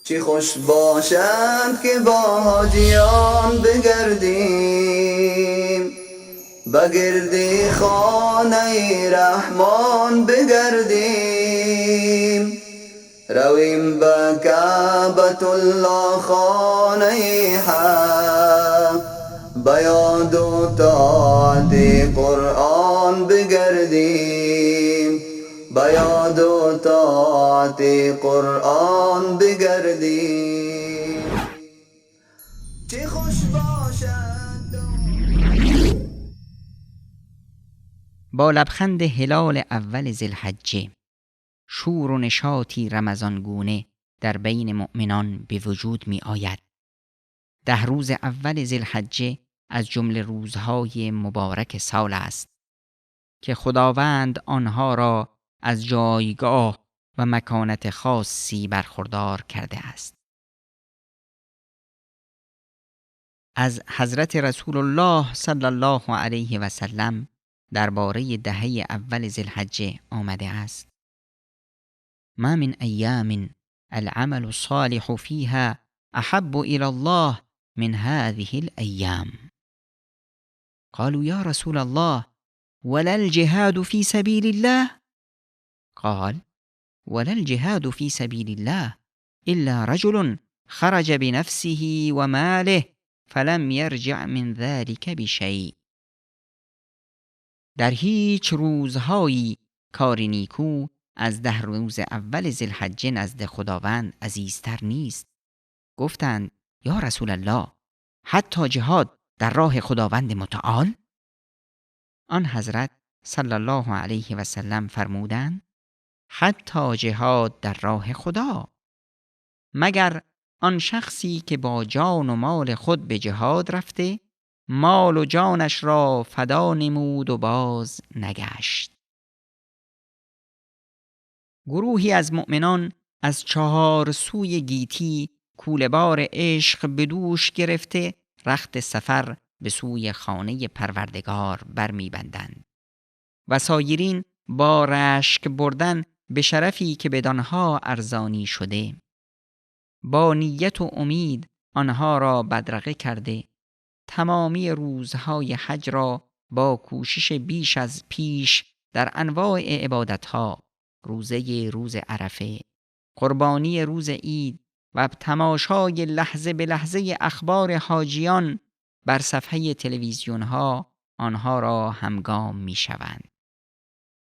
چی خوش باشد که با حاجیان بگردیم، بگرد خانه رحمان بگردیم، رویم به کعبة الله خانه حق، بیاد و طاعت قرآن بگردیم، بیاد و طاعت قرآن بگردیم. چه خوش باشد. با لبخند هلال اول ذوالحجه شور و نشاطی رمضان گونه در بین مؤمنان به وجود می آید. 10 روز اول ذوالحجه از جمله روزهای مبارک سال است که خداوند آنها را از جایگاه و مکانت خاصی برخوردار کرده است. از حضرت رسول الله صلی الله علیه و سلم درباره دهه اول ذوالحجه آمده است: ما من ایام العمل الصالح فيها احب الى الله من هذه الایام. قالوا يا رسول الله ولا الجهاد في سبيل الله؟ قال ولا الجهاد في سبيل الله إلا رجل خرج بنفسه وماله فلم يرجع من ذلك بشيء. در هیچ روزهایی کار نیکو از 10 روز اول ذوالحجه نزد خداوند عزیزتر نیست. گفتند یا رسول الله حتی جهاد در راه خداوند متعال؟ آن حضرت صلی الله علیه و سلم فرمودند حتی جهاد در راه خدا، مگر آن شخصی که با جان و مال خود به جهاد رفته، مال و جانش را فدا نمود و باز نگشت. گروهی از مؤمنان از 4 سوی گیتی کوله‌بار عشق به دوش گرفته رخت سفر به سوی خانه پروردگار برمی‌بندند و سایرین با رشک بردن به شرفی که بدانها ارزانی شده، با نیت و امید آنها را بدرقه کرده، تمامی روزهای حج را با کوشش بیش از پیش در انواع عبادتها، روزه روز عرفه، قربانی روز عید و تماشای لحظه به لحظه اخبار حاجیان بر صفحه تلویزیون‌ها آنها را همگام می‌شوند.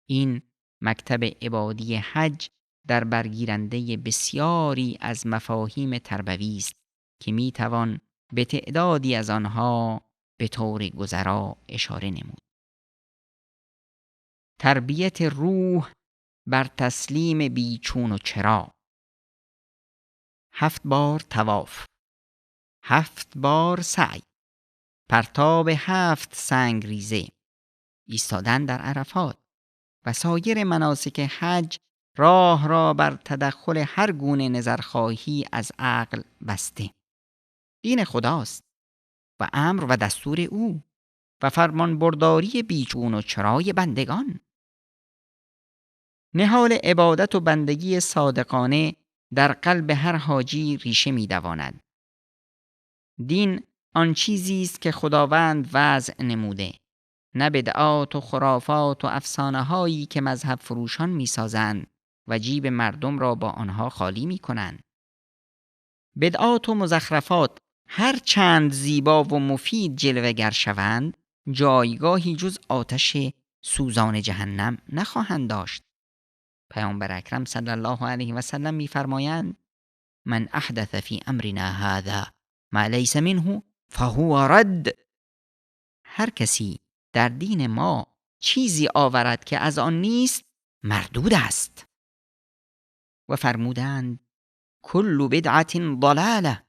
این مکتب عبادی حج در برگیرنده بسیاری از مفاهیم تربوی است که می‌توان به تعدادی از آنها به طور گذرا اشاره نمود. تربیت روح بر تسلیم بیچون و چرا. 7 بار طواف، 7 بار سعی، پرتاب 7 سنگ ریزه، ایستادن در عرفات و سایر مناسک حج راه را بر تدخل هر گونه نظرخواهی از عقل بسته. دین خداست و امر و دستور او و فرمانبرداری بیچون و چرای بندگان. نهال عبادت و بندگی صادقانه در قلب هر حاجی ریشه می‌دواند. دین آن چیزی است که خداوند وضع نموده، نه بدعات و خرافات و افسانه‌هایی که مذهب فروشان می‌سازند و جیب مردم را با آنها خالی می‌کنند. بدعات و مزخرفات هر چند زیبا و مفید جلوه‌گر شوند، جایگاهی جز آتش سوزان جهنم نخواهند داشت. پیامبر اکرم صلی الله علیه و سلم می‌فرمایند من احدث فی امرنا هذا ما لیس منه فهو رد. هر کسی در دین ما چیزی آورد که از آن نیست مردود است. و فرمودند کل بدعة ضلاله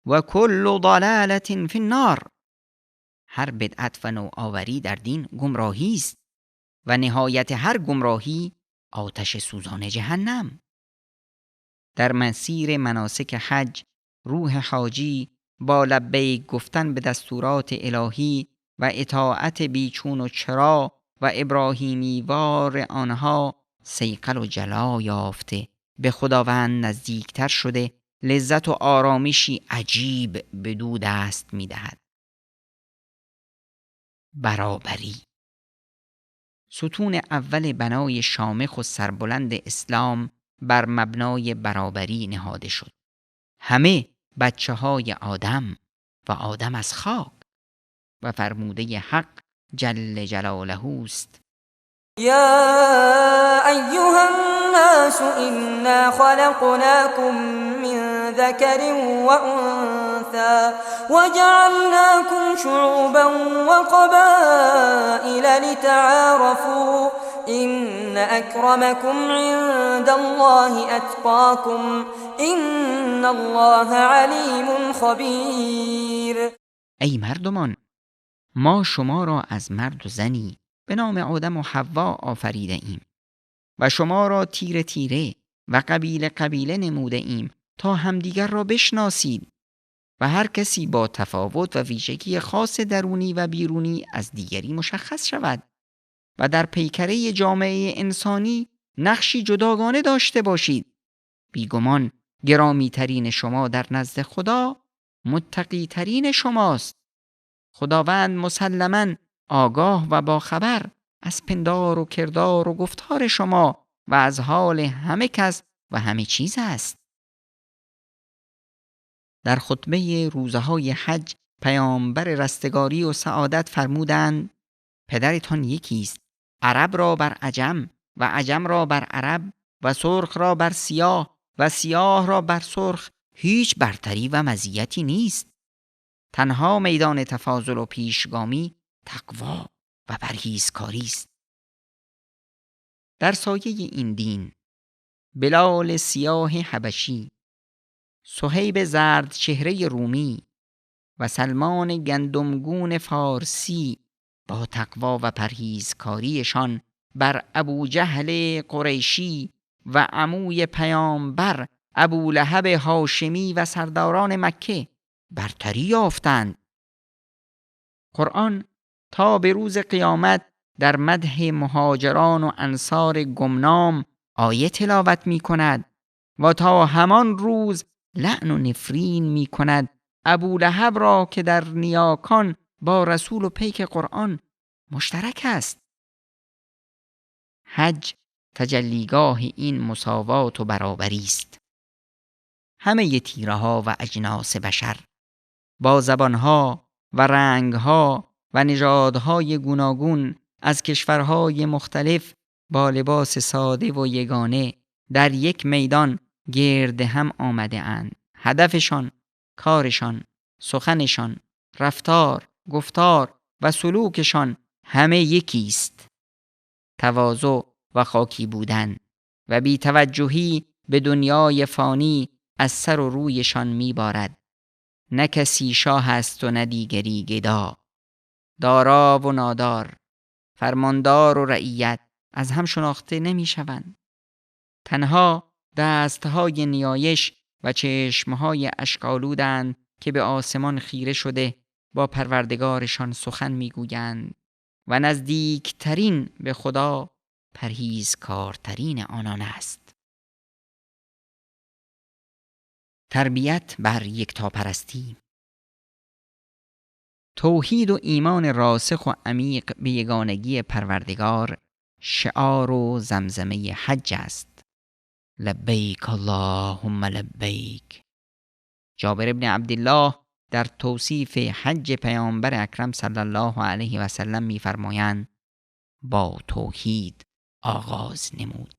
و کل ضلاله فی النار. هر بدعت و نوآوری در دین گمراهی است و نهایت هر گمراهی آتش سوزان جهنم. در مسیر مناسک حج روح حاجی با لبیک گفتن به دستورات الهی و اطاعت بیچون و چرا و ابراهیمی وار آنها صیقل و جلا یافته به خداوند نزدیکتر شده لذت و آرامشی عجیب به دو دست می دهد. برابری ستون اول بنای شامخ و سربلند اسلام بر مبنای برابری نهاده شد. همه بچه های آدم و آدم از خاک و فرموده حق جل جلاله است: یا ایها الناس انا خلقناکم من ذکر وانثى وجعلناکم شعوبا وقبائل لتعارفوا إن أكرمكم عند الله أتقاكم إن الله علیم خبیر. ای مردمان، ما شما را از مرد و زنی به نام آدم و حوا آفریده ایم و شما را تیره تیره و قبیله قبیله نموده ایم تا همدیگر را بشناسید و هر کسی با تفاوت و ویژگی خاص درونی و بیرونی از دیگری مشخص شود و در پیکره جامعه انسانی نقشی جداگانه داشته باشید. بیگمان گرامی ترین شما در نزد خدا متقی ترین شماست. خداوند مسلماً آگاه و باخبر از پندار و کردار و گفتار شما و از حال همه کس و همه چیز است. در خطبه روزهای حج پیامبر رستگاری و سعادت فرمودند: پدرتان یکیست، عرب را بر عجم و عجم را بر عرب و سرخ را بر سیاه و سیاه را بر سرخ هیچ برتری و مزیتی نیست. تنها میدان تفاضل و پیشگامی تقوا و پرهیزکاری است. در سایه این دین بلال سیاه حبشی، صهیب زرد چهره رومی و سلمان گندمگون فارسی با تقوا و پرهیزکاریشان بر ابو جهل قریشی و عموی پیامبر ابو لهب هاشمی و سرداران مکه برتری یافتند. قرآن تا به روز قیامت در مدح مهاجران و انصار گمنام آیه تلاوت می کند و تا همان روز لعن و نفرین می کند ابو لهب را که در نیاکان با رسول و پیک قرآن مشترک است. حج تجلیگاه این مساوات و برابری است. همه تیره ها و اجناس بشر با زبانها و رنگها و نژادهای گوناگون از کشورهای مختلف با لباس ساده و یگانه در یک میدان گرد هم آمده اند. هدفشان، کارشان، سخنشان، رفتار، گفتار و سلوکشان همه یکیست: تواضع و خاکی بودن و بی‌توجهی به دنیای فانی از سر و رویشان میبارد. نه کسی شاه است و نه دیگری گدا، دارا و نادار، فرماندار و رعیت از هم شناخته نمیشوند. تنها دستهای نیایش و چشمهای اشک‌آلودند که به آسمان خیره شده با پروردگارشان سخن میگویند و نزدیکترین به خدا پرهیزکارترین آنان است. تربیت بر یکتاپرستی. توحید و ایمان راسخ و عمیق به یگانگی پروردگار شعار و زمزمه حج است. لبیک اللهم لبیک. جابر ابن عبدالله در توصیف حج پیامبر اکرم صلی الله علیه و سلم می‌فرمایند: با توحید آغاز نمود.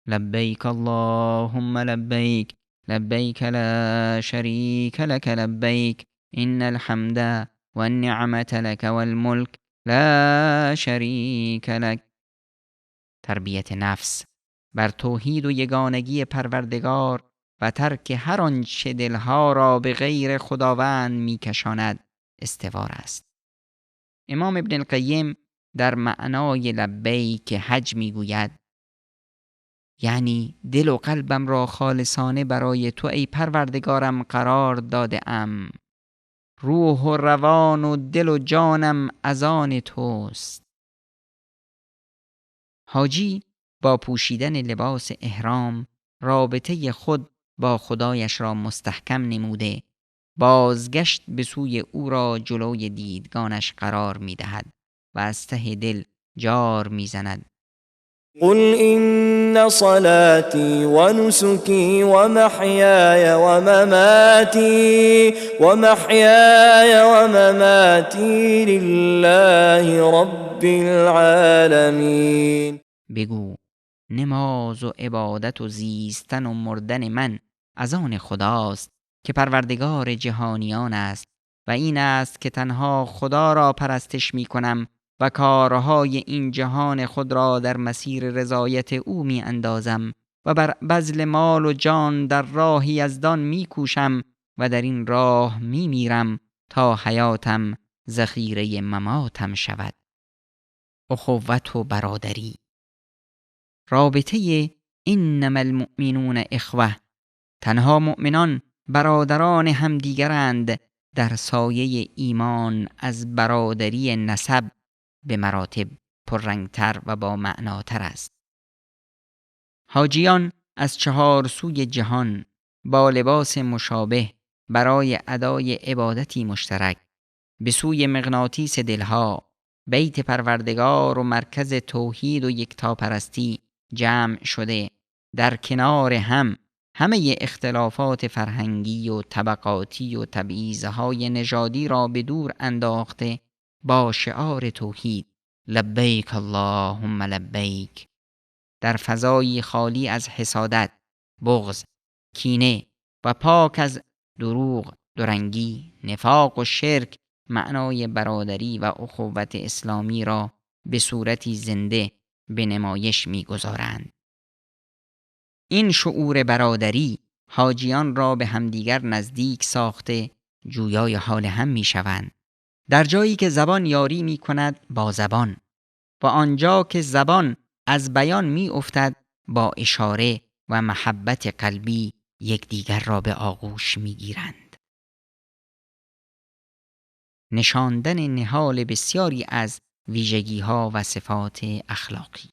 لبیک اللهم لبیک، لبیک لا شریک لک لبیک، ان الحمد والنعمة لک والملک لا شریک لک. تربیت نفس بر توحید و یگانگی پروردگار و ترک هر آنچه دلها را به غیر خداوند میکشاند استوار است. امام ابن القیم در معنای لبیک حج میگوید: یعنی دل و قلبم را خالصانه برای تو ای پروردگارم قرار داده ام. روح و روان و دل و جانم از آن توست. حاجی با پوشیدن لباس احرام رابطه خود با خدایش را مستحکم نموده، بازگشت به سوی او را جلوی دیدگانش قرار می دهد و از ته دل جار می زند. قل إن صلاتي ونسكي ومحياي ومماتي لله رب العالمين. بگو نماز و عبادت و زیستن و مردن من از آن خداست که پروردگار جهانیان است و این است که تنها خدا را پرستش می کنم و کارهای این جهان خود را در مسیر رضایت او می اندازم و بر بذل مال و جان در راه یزدان می کوشم و در این راه می میرم تا حیاتم ذخیره مماتم شود. اخوت و برادری، رابطه انما المؤمنون اخوه، تنها مؤمنان برادران همدیگرند، در سایه ایمان از برادری نسب به مراتب پررنگتر و با معناتر است. حاجیان از چهار سوی جهان با لباس مشابه برای ادای عبادتی مشترک به سوی مغناطیس دلها، بیت پروردگار و مرکز توحید و یکتاپرستی جمع شده، در کنار هم همه اختلافات فرهنگی و طبقاتی و تبعیض‌های نژادی را به دور انداخته با شعار توحید لبیک اللهم لبیک در فضایی خالی از حسادت، بغض، کینه و پاک از دروغ، دورنگی، نفاق و شرک معنای برادری و اخوت اسلامی را به صورتی زنده به نمایش می‌گذارند. این شعور برادری حاجیان را به همدیگر نزدیک ساخته جویای حال هم می‌شوند. در جایی که زبان یاری می‌کند با زبان و آنجا که زبان از بیان می‌افتد با اشاره و محبت قلبی یکدیگر را به آغوش می‌گیرند. نشاندن نهال بسیاری از ویژگی‌ها و صفات اخلاقی.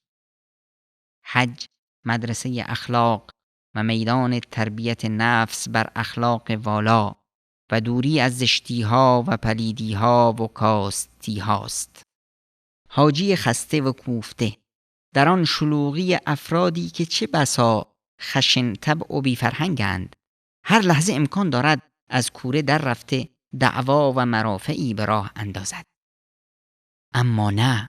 حج مدرسه اخلاق و میدان تربیت نفس بر اخلاق والا و دوری از زشتی‌ها و پلیدی‌ها و کاستی‌هاست. حاجی خسته و کوفته در آن شلوغی افرادی که چه بسا خشن طبع و بی‌فرهنگند، هر لحظه امکان دارد از کوره در رفته دعوا و مرافعی به راه اندازد. اما نه،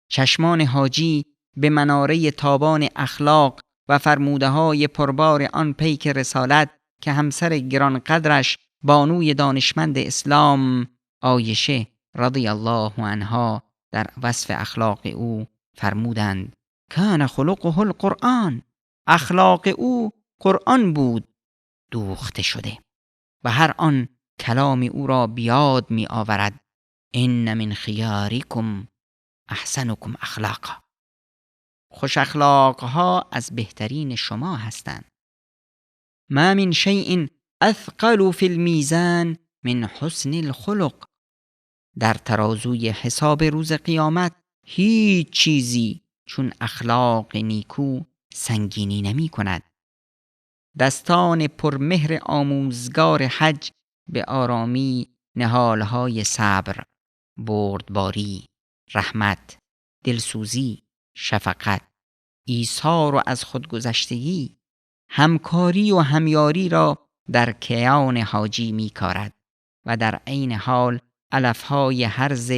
چشمان حاجی به مناره تابان اخلاق و فرموده های پربار آن پیک رسالت که همسر گرانقدرش بانوی دانشمند اسلام عایشه رضی الله عنها در وصف اخلاق او فرمودند کان خلقه القرآن، اخلاق او قرآن بود، دوخته شده و هر آن کلام او را بیاد می آورد. ان من خیارکم احسنکم اخلاقا، خوش اخلاقها از بهترین شما هستند. ما من شیء اثقل فی المیزان من حسن الخلق، در ترازوی حساب روز قیامت هیچ چیزی چون اخلاق نیکو سنگینی نمی کند. دستان پرمهر آموزگار حج به آرامی نهالهای صبر، بردباری، رحمت، دلسوزی، شفقت، ایثار و از خودگذشتگی، همکاری و همیاری را در کیان حاجی میکارد و در عین حال علفهای هرز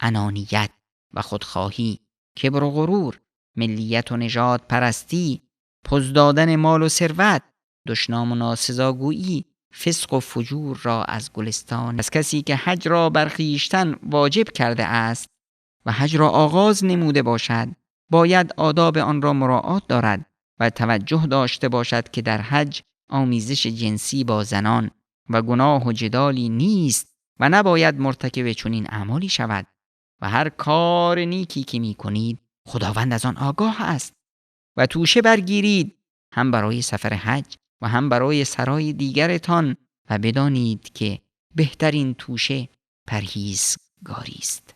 انانیت و خودخواهی، کبر و غرور، ملیت و نژاد پرستی، پز دادن مال و ثروت، دشنام و ناسزاگویی، فسق و فجور را از گلستان از کسی که حج را بر خویشتن واجب کرده است و حج را آغاز نموده باشد، باید آداب آن را مراعات دارد و توجه داشته باشد که در حج آمیزش جنسی با زنان و گناه و جدالی نیست و نباید مرتکب چنین اعمالی شود و هر کار نیکی که می کنید خداوند از آن آگاه است و توشه برگیرید هم برای سفر حج و هم برای سرای دیگرتان و بدانید که بهترین توشه پرهیزگاری است.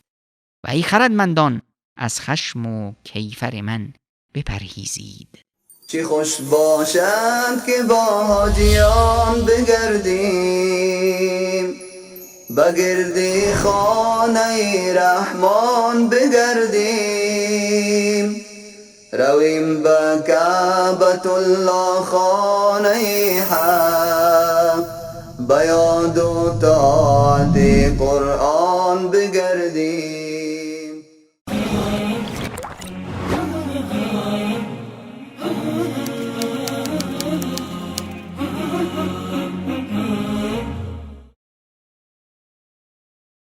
و ای خردمندان از خشم و کیفر من بپرهیزید. چی خوش باشد که با حاجیان بگردیم، بگرد خانه رحمان بگردیم. رویم به کعبة الله خانه حق، به یاد و طاعت قرآن بگردیم.